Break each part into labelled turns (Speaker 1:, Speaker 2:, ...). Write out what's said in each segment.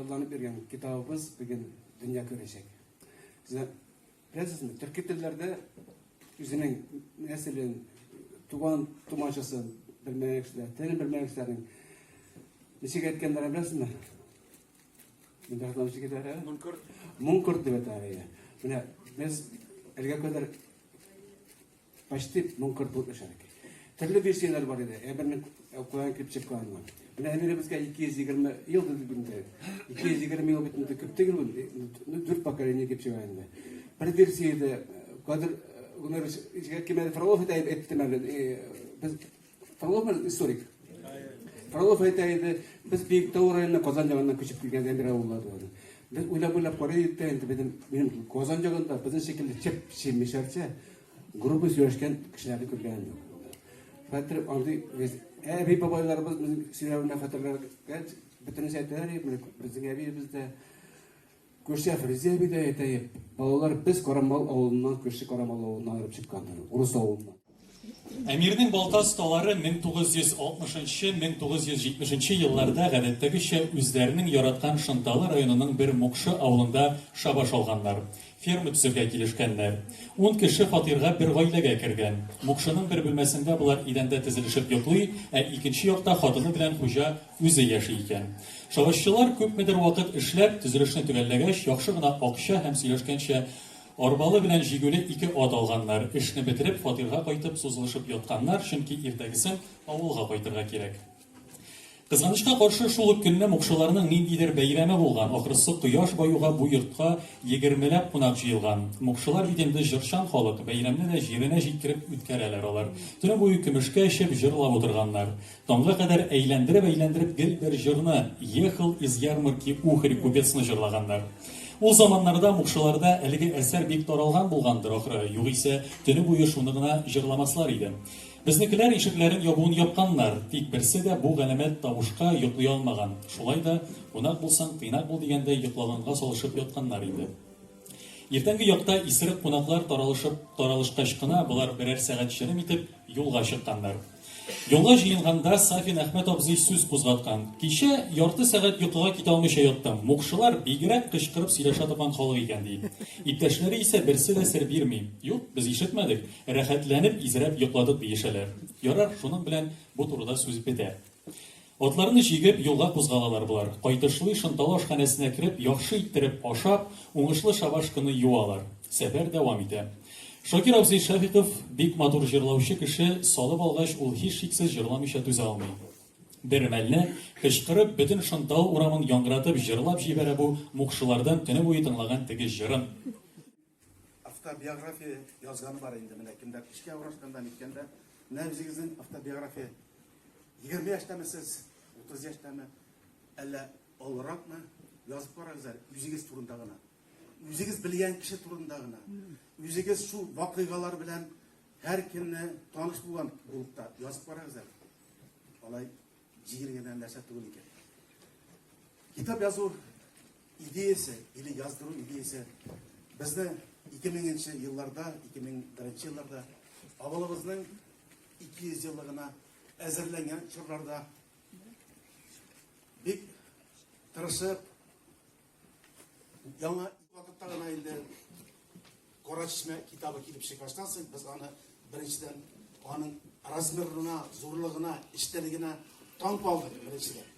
Speaker 1: хыялланып йөргән китабыбыз бүген дөнья күрәчәк. Сезне беләсезме, төрки телләрдә үзенең нәселен, туган тумачасын белмәгән кешеләр, телен белмәгән кешеләрнең ничек әйткәннәрен беләсезме? Ничек әйтәләр? Мункорт. Мункорт дип әйтәләр. Менә без әлегә кадәр Почти мөмкин булып яшәдек. Төрле версияләр бар иде. Әмирнең каян килеп чыкканын. Менә әмиребезгә 220 ел диде инде. 220 ел бит инде күп түгел ул. Ну, дүрт поколение килеп чыга инде. Бер версиядә Кадыр Гомерович кем Фролов әйтә әйтте әле. Без Фролов историк. Фролов әйтә иде, без Биектау районына Казан ягыннан күчеп килгән Әмир авыллары. Без уйлап-уйлап карый идек тә инде безнең минем Казан ягында безнең шикелле чеп-чи мишәрчә грубо сөйләшкән кешеләрне күргәнем юк. Хәтер андый без әби бабайларыбыз безнең сөйләвенә хәтерләргә бөтенесе әйтәләр, менә безнең әбиебез дә күрше Фризия әби дә әйтә, балалар без Карамал авылыннан күрше Карамал авылыннан аерып чыккандыр, урыс авылыннан.
Speaker 2: Әмирнең балта осталары 1960-1970 елларда гадәттәгечә үзләренең яраткан Шынталы районының бер мукшы авылында шабаш алганнар. Ферма төзергә килешкәннәр. Ун кеше фатирга бер гаиләгә кергән. Мукшының бер бүлмәсендә болар идәндә тезелешеп йоклый, ә икенче якта хатыны белән хуҗа үзе яши икән. Шабашчылар күпмедер вакыт эшләп, төзелешне төгәлләгәч, яхшы гына акча һәм сөйләшкәнчә Арбалы белән җигүле ике ат алганнар. Эшне бетереп, фатирга кайтып сузылышып ятканнар, чөнки иртәгесен авылга кайтырга кирәк. Кызганычка каршы, шул ук көнне мукшыларның ниндидер бәйрәме булган, ахрысы, кояш баюга бу йортка егермеләп кунак җыелган. Мукшылар бит инде җырчан халык, бәйрәмне дә җиренә җиткереп үткәрәләр алар. Төне буе көмешкә эчеп, җырлап утырганнар. Таңга кадәр әйләндереп-әйләндереп гел бер җырны, Ехал из ярмарки ухарь купецны җырлаганнар. Ул заманнарда мукшыларда әлеге әсәр бик таралган булгандыр, ахры, югыйсә, төне буе шуны гына җырламаслар иде. Безнекеләр ишекләрен ябуын япканнар, тик берсе дә бу галәмәт тавышка йоклый алмаган. Шулай да, кунак булсаң, тыйнак бул дигәндәй, йоклаганга салышып ятканнар инде. Иртәнге якта исерек кунаклар таралышып таралышкач кына, болар берәр сәгать черем итеп, юлга чыкканнар. Юлга җыенганда Сафин Әхмәт абзый сүз кузгаткан. Кичә ярты сәгать йокыга китә алмыйча яттым. Мукшылар бигрәк кычкырып сөйләшә торган халык икән, ди. Иптәшләре исә берсе дә сер бирми. Юк, без ишетмәдек. Рәхәтләнеп, изрәп йокладык, диешәләр. Ярар, шуның белән бу турыда сүз бетә. Атларны җигеп, юлга кузгалалар болар. Кайтышлый Шынталы ашханәсенә кереп, яхшы иттереп ашап, уңышлы шабашканы юалар. Сәфәр дәвам итә. Шакир абзый Шәфиков, бик матур җырлаучы кеше, салып алгач, ул һичшиксез җырламыйча түзә алмый. Бер мәлне, кычкырып, бөтен Шынтал урамын яңгыратып җырлап җибәрә бу мукшылардан төне буе тыңлаган теге җырын.
Speaker 3: Автобиография язганы бар инде менә кемдер эшкә урнашканда, ниткәндә. Менә үзегезнең автобиография. 20 яшьтәме сез, 30 яшьтәме, әллә олыракмы? Язып карагыз әле, үзегез турында гына. Үзегез белгән кеше турында гына. Үзегез шул вакыйгалар белән һәр көнне таныш булган булып та язып карагыз әле. Алай җиңел генә нәрсә түгел икән. Китап язу идеясе или яздыру идеясе безне 2000 нче елларда, 2001 елларда авылыбызның 200 еллыгына әзерләнгән чорларда бик тырышып яңа вакытта гына инде Кара чишмә китабы килеп чыккачтан соң без аны беренчедән аның размерына, зурлыгына, эчтәлегенә таң калдык беренчедән.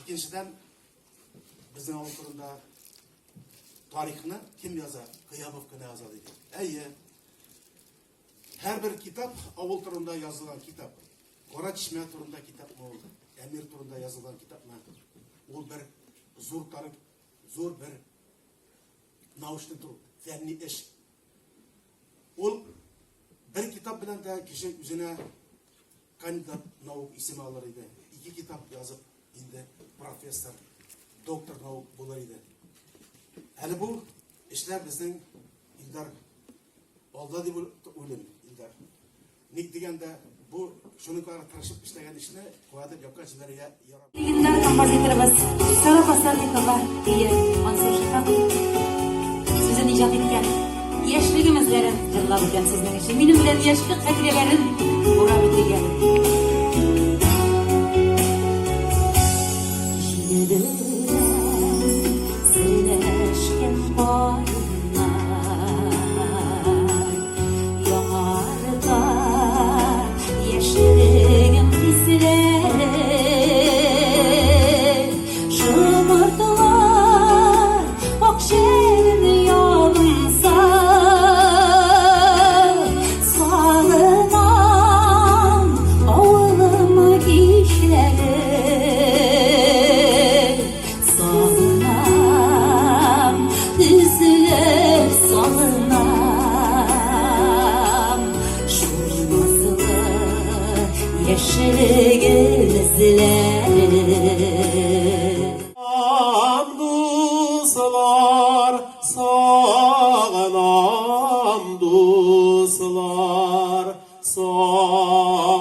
Speaker 3: Икенчедән Безнең авыл турында тарихны кем яза? Кыябов кына яза диде. Әйе. Һәрбер китап авыл турында язылган китап. Кара чишмә турында китапмы ул? Әмир турында язылган китапмы? Ул бер зур тарих, зур бер научный труд, фәнни эш. Ул бер китап белән дә кеше үзенә кандидат наук исеме алыр иде. Ике китап язып, инде профессор, доктор наук булыр иде. Әле бу эшләр безнең Илдар алда дип уйлыйм, Илдар. Ник дигәндә, бу шуның кадәр тырышып эшләгән эшне куәдер якка җибәрергә ярамый.
Speaker 4: Легендар композиторыбыз Сара Пасадникова көе Мансур Шиһапов сүзен иҗат иткән Яшьлегем эзләрен җырлап үтәм сезнең өчен. Минем белән яшьлек хатирәләрен урап үтик әле. Җиле белән. Шомыртлар ак шәлен ябынса, Сагынам авылым кичләрен. Сагынам, өзелеп сагынам. Шул назлы яшьлегем эзләрен.
Speaker 5: Дуслар, сагынам, дуслар,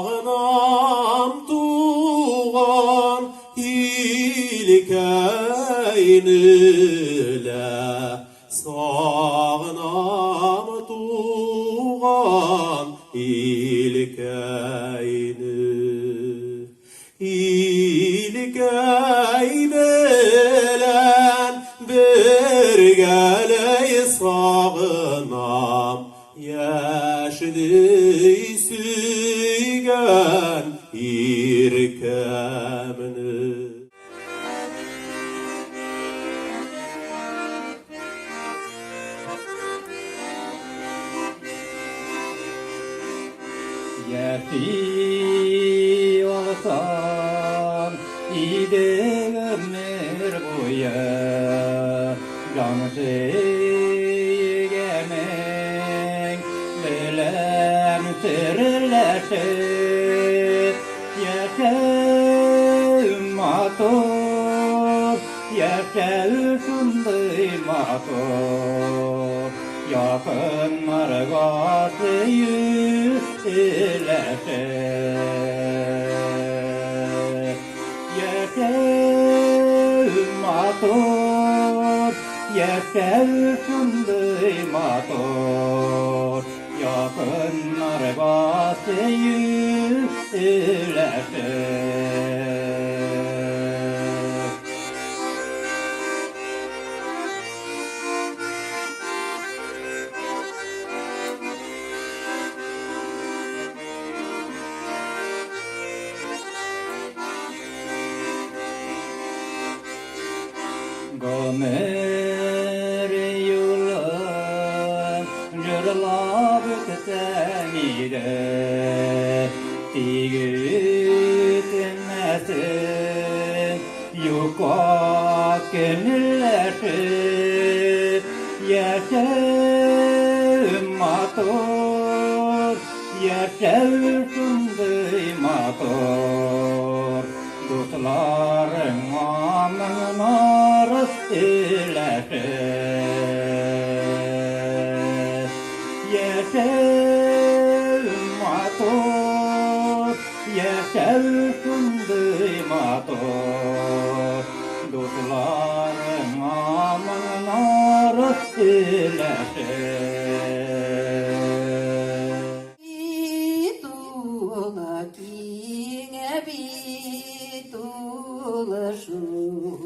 Speaker 5: сагынам туган илкәйне лә, сагынам туган илкәйне. Илкәй белән бергәләй сагынам, яшьли сөйгән иркәмне.
Speaker 6: Яши алсам иде гомер буе, җан сөйгәнең белән серләшеп, яшәү матур, яшәү шундый матур. Якыннарга сөю өләшеп. Яшәү матур, яшәү шундый матур. Якыннарга сөю өләшеп. Гомер юлын җырлап үтсәң иде, тик үтмәсен юкка көнләшеп, яшәү матур, яшәү шундый матур. Дусларыңа моңнар өләшеп. Яшәү матур, яшәү шундый матур. Дусларыңа моңнар өләшеп.
Speaker 4: Тула киңә бит тулы шул.